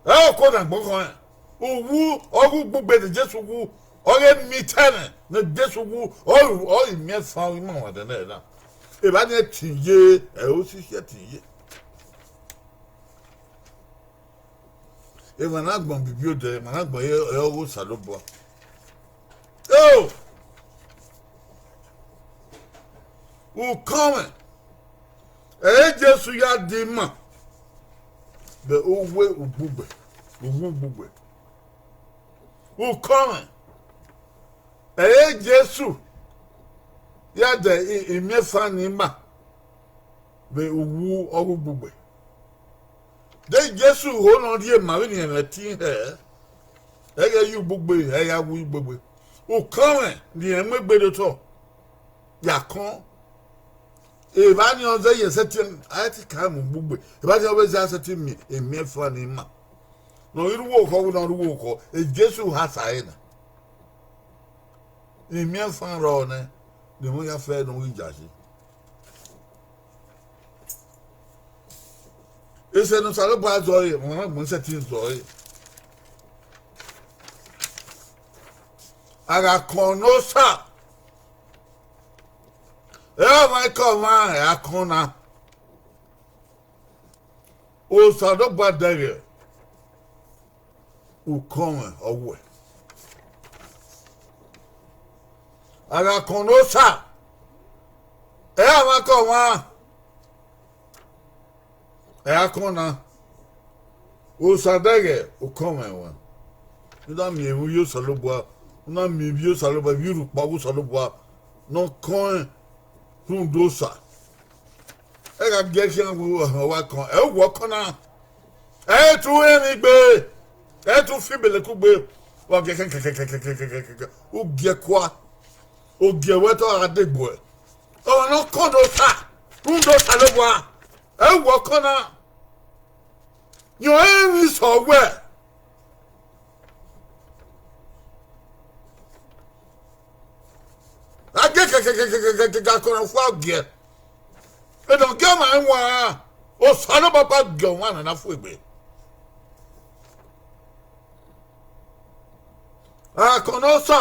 Ẹ, ọko na agbọn khọn rẹn. Uwu ọghe ugbugbe ne Jesu wu, ọ ghe miẹn etẹn nẹ, ne Jesu wu, ọ ru, ọ i miẹn fẹn ọghe ima ọmwa ẹdẹ nẹ na. Evba ni ẹtin ye, ẹ, osisi ẹtin ye. Emwa ne agbọn bibi odẹ, emwa ne agbọn ẹre ọghe Osanobua. O! Ukọnmwẹ, ẹre Jesu ya dee ima vbe uwu ugbugbe, uwu ugbugbe. Ukọnmwẹ, ẹre Jesu ya dee i-, imiẹnfan ni ima vbe uwu ọghe ugbugbe. De Jesu ho ne ọ rhie ma vbene irẹn mwẹ ẹtin hẹ, ẹ ghẹ ye ugbugbe, ẹ ya wu ugbugbe. Ukọnmwẹ ne irẹn mu egbe rre otọ ya kọn. Evba ni ọ zẹ ye sẹtin, a i te ka mu ugbugbe. Evba ni ọ vbe zẹ a sẹtin miẹn, imiẹnfan ni ima. Ne ọ ghi rre uwu okhọ, ne ọ rre uwu okhọ, e Jesu ha sa ẹre na. Imiẹnfan rrọọ nẹ, ne emwa ya fẹ ne ọ ghi yayi. Ese ne Osanobua zẹ ọre, ọmwa na gbẹn sẹtin zẹ ọre. A gha kọn ne Osa, ẹ ọmwa i ke ọmwa, ẹ a kọn na. Osanobua dẹghe ukọnmwẹ ọ wẹ. A gha kọn ne Osa, ẹ ọmwa i ke ọmwa, ẹ a kọn na. Osa dẹghe ukọnmwẹ ruẹn. U na miẹn emwi ye Osanobua, u na miẹn ivbi Osanobua, ivbi rhukpa ọghe Osanobua ne ọ kọnrẹn rhunmwuda Osa. Ẹ gha gie khian vbe ọwa kọn, ẹ i wọ kọn na. Ẹ i tu rẹn emwi gbe, ẹ i tu fi ibeleku gbe. Wa gie kẹkẹkẹkẹkẹkẹkẹ, u gie kua, u gie wẹ te ọ gha degbe uẹ. Ọmwa ne ọ kọn do ta, rhunmwuda Osanobua, ẹ i wọ kọn na. Yẹn ọnrẹn emwi sẹ wẹ, a gie kẹkẹkẹkẹkẹkẹ akọnrẹn fua giẹ. Ẹdẹ ọ gie ọmwa ẹwaẹn, Osanobua gie ọmwa na na fu egbe. Akọn ne Osa,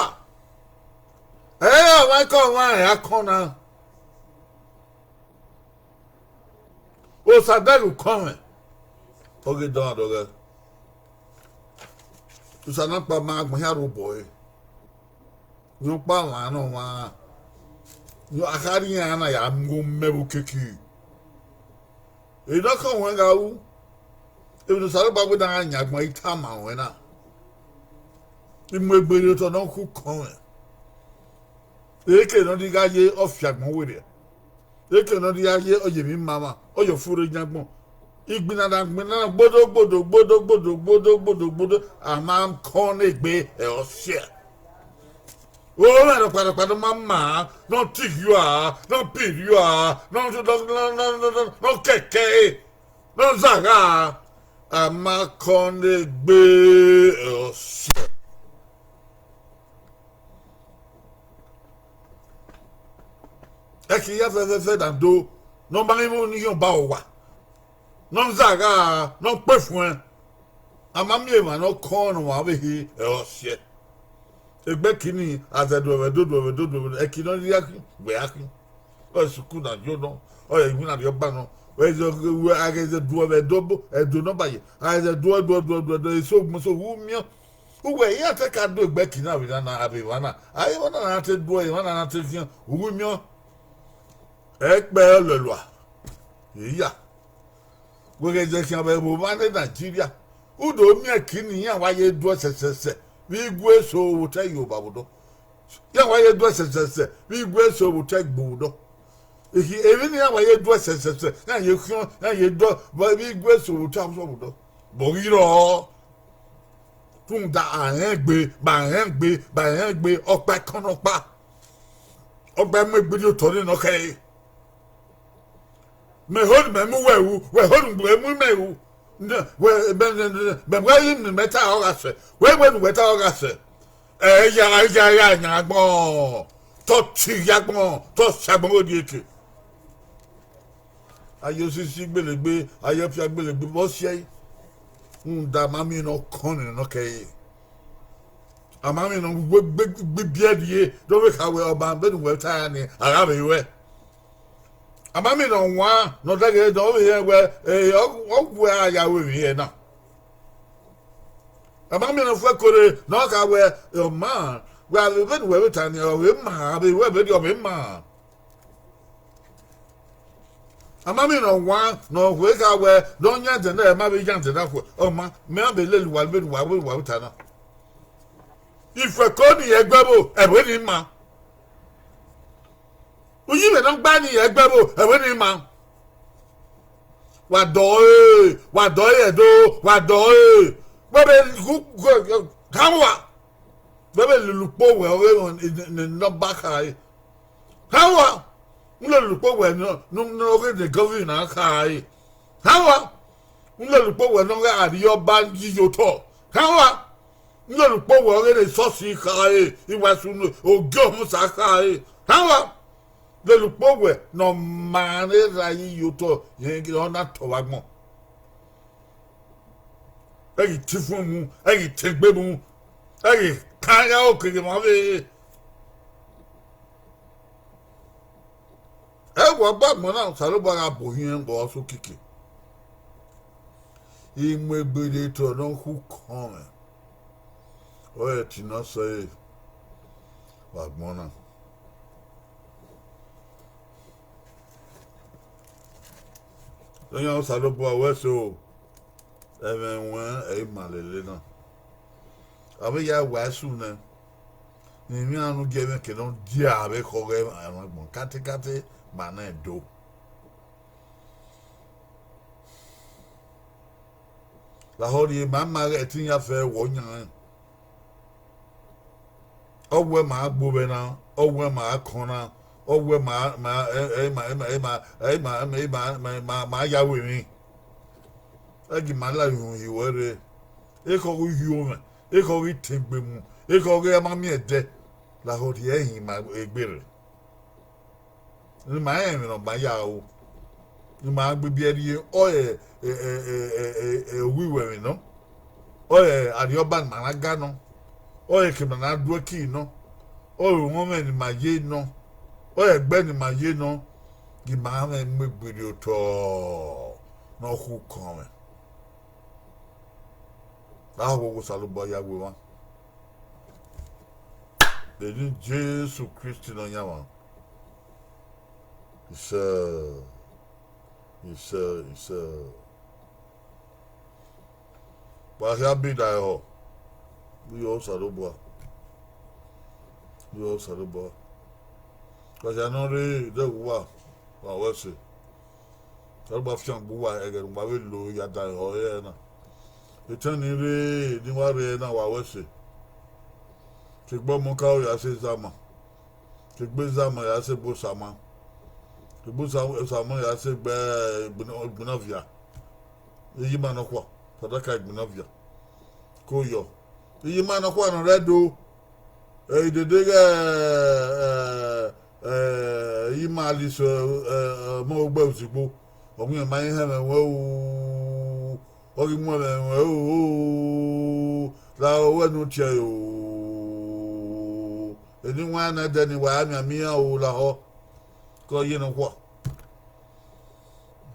ẹ i re ọmwa i ke ọmwa, ẹ a kọn na. Osa dẹghe ukọnmwẹ, ọ ghi dọmwadẹ ọghẹ. Osa na kpa ma agbọn hia rre obọ ẹre. Rhunmwuda ọmwa ne ọmwa, a kha rhie iran na ya mu mẹ vbe okiekie. Emwi ne ọ khọn ruẹn gha ru, emwi ne Osanobua wẹ ne a gha yan agbọn, I tama ruẹn na, I mu egbe rhie otọ ne ọ khu ukọnmwẹ. Eke ne ọ rhirhi gha ye, ọ fi agbọn werriẹ. Eke ne ọ rhirhi gha ye, ọ ye emwi mama, ọ ye ofure yan agbọn. Igbinna na gbinna na gbodo gbodo gbodo gbodo gbodo gbodo gbodo, a ma kọn ne egbe ẹre ọ siẹ. Ọmwa rhọkpa rhọkpa ne ọ ma ma, ne ọ tighi ua, ne ọ pirri ua, ne ọ, ne ọ, ne ọ, ne ọ, ne ọ, ne ọ kẹkẹ ẹre, ne ọ zagha, a ma kọn ne egbe ẹre ọ siẹ. Ẹki hia fẹfẹfẹ na do, ne ọ ma ghi mu ne ihiọn ba owa, ne ọ zagha, ne ọ kpe fuẹn, a ma miẹn emwa ne ọ kọn ne ọmwa ọvbehe ẹre ọ siẹ. Egbe ẹki nii, a zẹ do ẹvbo ẹdo, do ẹvbo ẹdo, do ẹvbo ẹdo, ẹki ne ọ rhirhi gha khin, wẹ a khin. Ọ sukuru na yo nọ, ọ iwinna rriọba nọ, a ghẹ zẹ do ẹvbo ẹdo, ẹdo ne ọ ba ye, a ghẹ zẹ do ẹdo, ẹdo, ẹdo, ẹdo, eso gbọn eso wu miẹn. Uwẹ iran te ka do egbe ẹki na vbe na, na, vbe emwa na, a emwa na na te do, emwa na na te khian, u wu miẹn. Ẹkpẹ ọlọlua, iya. Wẹ ghẹ zẹ khian vbe ẹvbo mwa ne Nigeria, u do miẹn ẹki ne iran wa ye do ẹsẹsẹsẹ vbe igue eso vbe otọ Yoruba vbe odọ. Iran wa ye do ẹsẹsẹsẹ vbe igue eso vbe otọ Igbo vbe odọ. Ikhi emwi ne iran wa ye do ẹsẹsẹsẹ, iran ye khian, iran ye do vbe igue eso vbe otọ Hausa vbe odọ. Vbe ọ ghi rrọọ, rhunmwuda a rẹn egbe, ba rẹn egbe, ba rẹn egbe, ọkpa ẹkọn ne ọkpa. Ọkpa mu egbe rhie otọ ne nọ khẹre. Mẹ ho ne mẹ mu uwẹ ru, wẹ ho ne uwẹ mu mẹ ru. Mẹ, mẹ, mẹ, mẹ, mẹ wẹ i ne mẹ ta ọ gha sẹ, wẹ wẹ ne uwẹ ta ọ gha sẹ. Ẹ ya, ya, ya yan agbọn, te ọ tighi agbọn, te ọ si agbọn ghe odieke. A ye osisi gbelegbe, a ye ọfia gbelegbe vbe ọ siẹe, rhunmwuda a ma miẹn ne ọ kọn ne nọ kẹre. A ma miẹn ne ọ gbe ibiẹ rrie, do vbe kha wẹ ọba vbene uwẹ ta ra ni, a gha vbe ruẹ. A ma miẹn ne ọwan ne ọ dẹghe ne ọ vbe rẹn wẹ, ọ wẹ a ya ru emwi hẹ na. A ma miẹn ne ọ fuẹko rre ne ọ kha wẹ, ọma, wẹ vbene uwẹ vbe ta ni, ọ vbe ma, a vbe ruẹ vberriọ ọ vbe ma. A ma miẹn ne ọwan ne ọ khuẹ kha wẹ ne ọ yan ẹdẹ na, ẹ ma vbe yan ẹdẹ na khuẹ, ọma, mẹ ma vbe lele uwa vbene uwa vbe uwa vbe ta na. Ifuẹko ni ẹgbẹvbo, ẹvbo ni ma. Uyinmwẹ ne ọ gba ni ẹgbẹvbo, ẹvbo ni ma. Wa dọe, wa dọe ẹdo, wa dọe. Wẹ vbe, kha uwa. Wẹ vbe lele ukpo wẹ ọghe ne ọ ba khare. Kha uwa. U lele ukpo wẹ ne ọghe ne gọvmẹnt na khare. Kha uwa. U lele ukpo wẹ ne ọ gha rhie ọba yi ye otọ. Kha uwa. U lele ukpo wẹ ọghe ne esọsi khare, iwasu ne ogie ọhunmwusa khare. Kha uwa. Lele ukpo wẹ ne ọ ma ne erha yi ye otọ, rẹn ọ na tọ vbe agbọn. Ẹ ghi te ifuẹn mu, ẹ ghi te egbe mu, ẹ ghi kan ya okege ma vbe. Ẹ wa gba agbọn na, Osanobua gha bu ohiẹn vbe ọsẹ okiekie. I mu egbe rhie otọ ne ọ khu ukọnmwẹ, ọre ẹtin ne ọ sẹe vbe agbọn na. Iran Osanobua wẹ so, ẹmwẹ ruẹn ẹ i ma lele na. A vbe ya wa ẹsu nẹ, ne emwi iran ne u gie ẹmwẹ ke ne ọ dia vbe khọghẹ emwa agbọn katekate ma na do. Lahọ rhie ma ma ghẹ ẹtin ya fẹ wẹ ọ yan rẹn. Ọ wẹ ma gbe ovbẹ na, ọ wẹ ma kọn na, ọ wẹ ma, ma, ẹ, ẹ, ma, ẹ, ma, ẹ, ma, ẹ, ma, ẹ, ma, ẹ, ma, ma, ma, ma ya ru emwi. Ẹ gi ma la uhunmwu hi wẹ rre. Ekhọe ghi hiọ mwẹ, ekhọe ghi tẹn egbe mu, ekhọe ghi ma miẹn ẹdẹ, lahọ rhie ẹhin ma egbe rre. Ne ima rẹn emwi ne ọ ma ya ru, ne ima gbe ibiẹ rrie, ọre, ẹ, ẹ, ẹ, ẹ, ẹ, ẹ, owiwẹ emwi nọ, ọre arriọba ne ima na ga nọ, ọre eke ne ima na du ẹki nọ, ọre orọnmwẹ ne ima ye nọ, ọre ẹgbẹ ne ima ye nọ, gi ima mwẹ mu egbe rhie otọ. ne ọ khu kọn mwẹ. A ho Osanobua ya gu emwa. Eni Jesu Kristi Nọyaẹnmwa. Isẹ, isẹ, isẹ. Wa hia bi da ehọ, vbe iyọ Osanobua, vbe iyọ Osanobua. Wa hia ne ọ rre, dẹghe uwa, wa wẹ ẹse. Osanobua fiangbe uwa ẹghẹ ne uwa vbe lo ya da ehọ ẹre na. Etẹn ni rre, ne wa rre na, wa wẹ ẹse. Ke egbe ọmọkaro ya sẹ zama. Ke egbe zama ya sẹ egbe osama. Ke egbe osa-, osama ya sẹ egbe, eh, igbinna-, igbinna ọvia. Iye ima nọkhua, fadaka igbinna ọvia. Ko yọ. Iye ima nọkhua ne ọ rre Ẹdo. Eh, idede ighẹ, eh, eh, iye ima Alice, eh, eh, ọmọ Ogbe Ozigbo. Ọ winna ma i họn ẹmwẹ ruẹ o. Ọ ghi mu ẹmwẹ ruẹ o. La owẹ ne u tie ẹre o. Eni wan na ẹdẹ ni wa ya mianmian iran o lahọ. Ke ọ ye nọkhua.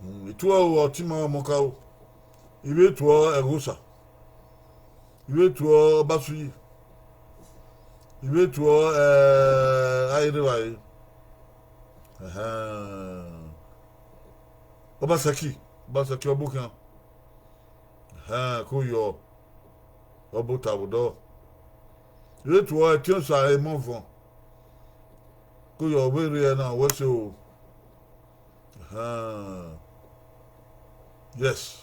Hmm, I tuẹ ọtẹn ima ọmọkaro. I vbe tuẹ Ẹghosa. I vbe tuẹ Ọbasuyi. I vbe tuẹ, eh, Aherevare. Ẹhẹn. Obaseki, Obaseki Ọbokhian. Ẹhẹn, ko yọ. Ọ bu otọ vbe odọ. I vbe tuẹ Ẹtiọnsa Emọvọn. Ko yọ, vbe rre na, wẹ ẹse o. Ahan. Yes.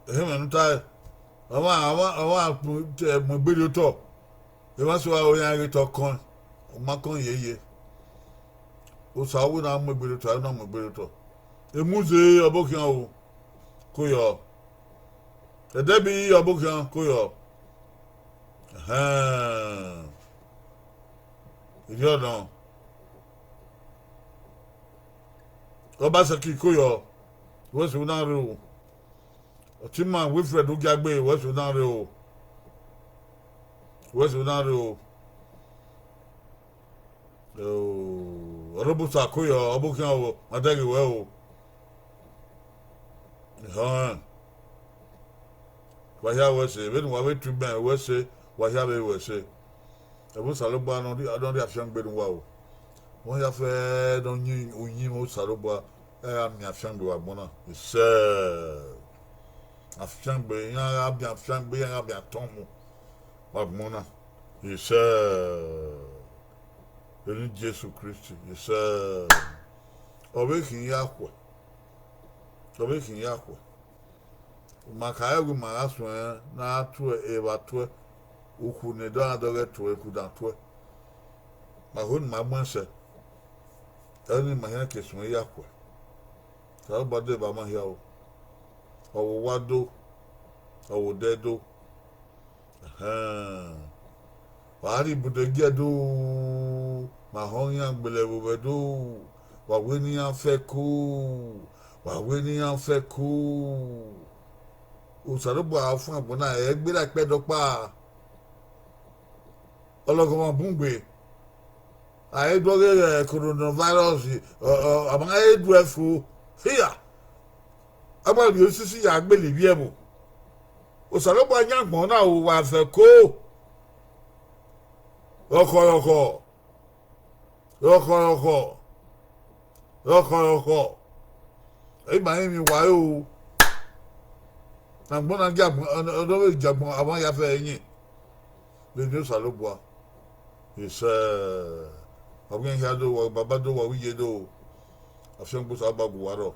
Ehẹn, mẹ ne u tae, ọmwa, ọmwa, ọmwa mu egbe rrie otọ. Emwa so aro iran ghe te ọ kọn, ọ ma kọn yeye. Osa wẹ na mu egbe rrie otọ, a na mu egbe rrie otọ. Emuze Ọbokhian o, ko yọ. Ẹdẹbi Ọbokhian, ko yọ. Ẹhẹn. Erriọ nọ. Obaseki, ko yọ. Wẹ ẹse u na rre o. Ọtẹn ima Wilfred Ugiagbe, wẹ ẹse u na rre o. Wẹ ẹse u na rre o. Ọrhobosa, ko yọ, Ọbokhian o, ma dẹghe wẹ o. Ehẹn. Wa hia wẹ ẹse, vbene uwa vbe tu imẹ wẹ ẹse, wa hia vbe wẹ ẹse. Ẹvbo Osanobua nọ rhie, nọ rhie afiangbe ne uwa o. Vbe ọ ya fẹ ne ọ yin uyinmwẹ Osanobua, ẹ gha miẹn afiangbe vbe agbọn na. Isẹ. Afiangbe, iran gha miẹn afiangbe, iran gha miẹn atọn mu vbe agbọn na. Isẹ. Eni Jesu Kristi, isẹ. Ọ vbe khin ya khuẹ. Ọ vbe khin ya khuẹ. Ma khare wẹẹ ima gha suẹn ne a tuẹ evba tuẹ, ukhu ne dọ a dọghẹ tuẹ, ukhu dan tuẹ. Ma ho ne ima muẹn sẹ, ẹre ne ima khian ke suẹn ya khuẹ. Osanobua deba ma hia o. Ọ vbe owa do, ọ vbe odẹ do. Ẹhẹn. Wa rhie ibude gie do, ma họn iran gbele ẹvbo vbe do, wa wẹ ne iran fẹko, wa wẹ ne iran fẹko. Osanobua ọfan agbọn na, ẹ i gberra ikpẹdẹ ọkpa. Ọlọghọmwa bun gbe. A i do ghe coronavirus, ọ, ọ, a ma i do ẹfo. Hia! A ma rhie osisi ya gbele ivbi ẹvbo. Osanobua yan agbọn na ru uwa fẹko. Rọkhọ, rọkhọ. Rọkhọ, rọkhọ. Rọkhọ, rọkhọ. Ima rinmwian uwa re o. Agbọn na gie agbọn, ọ, ọ vbe gie agbọn, a ma ya fẹ ẹre yin. Vbe eni Osanobua. Isẹ. Wa wẹ iran hia do, wa wẹ baba do, wa wẹ iye do. Afiangbe Osanobua gu uwa rrọọ.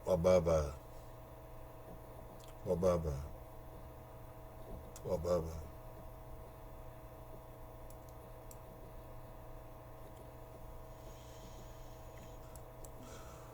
Wa bye bye. Wa bye bye. Wa bye bye.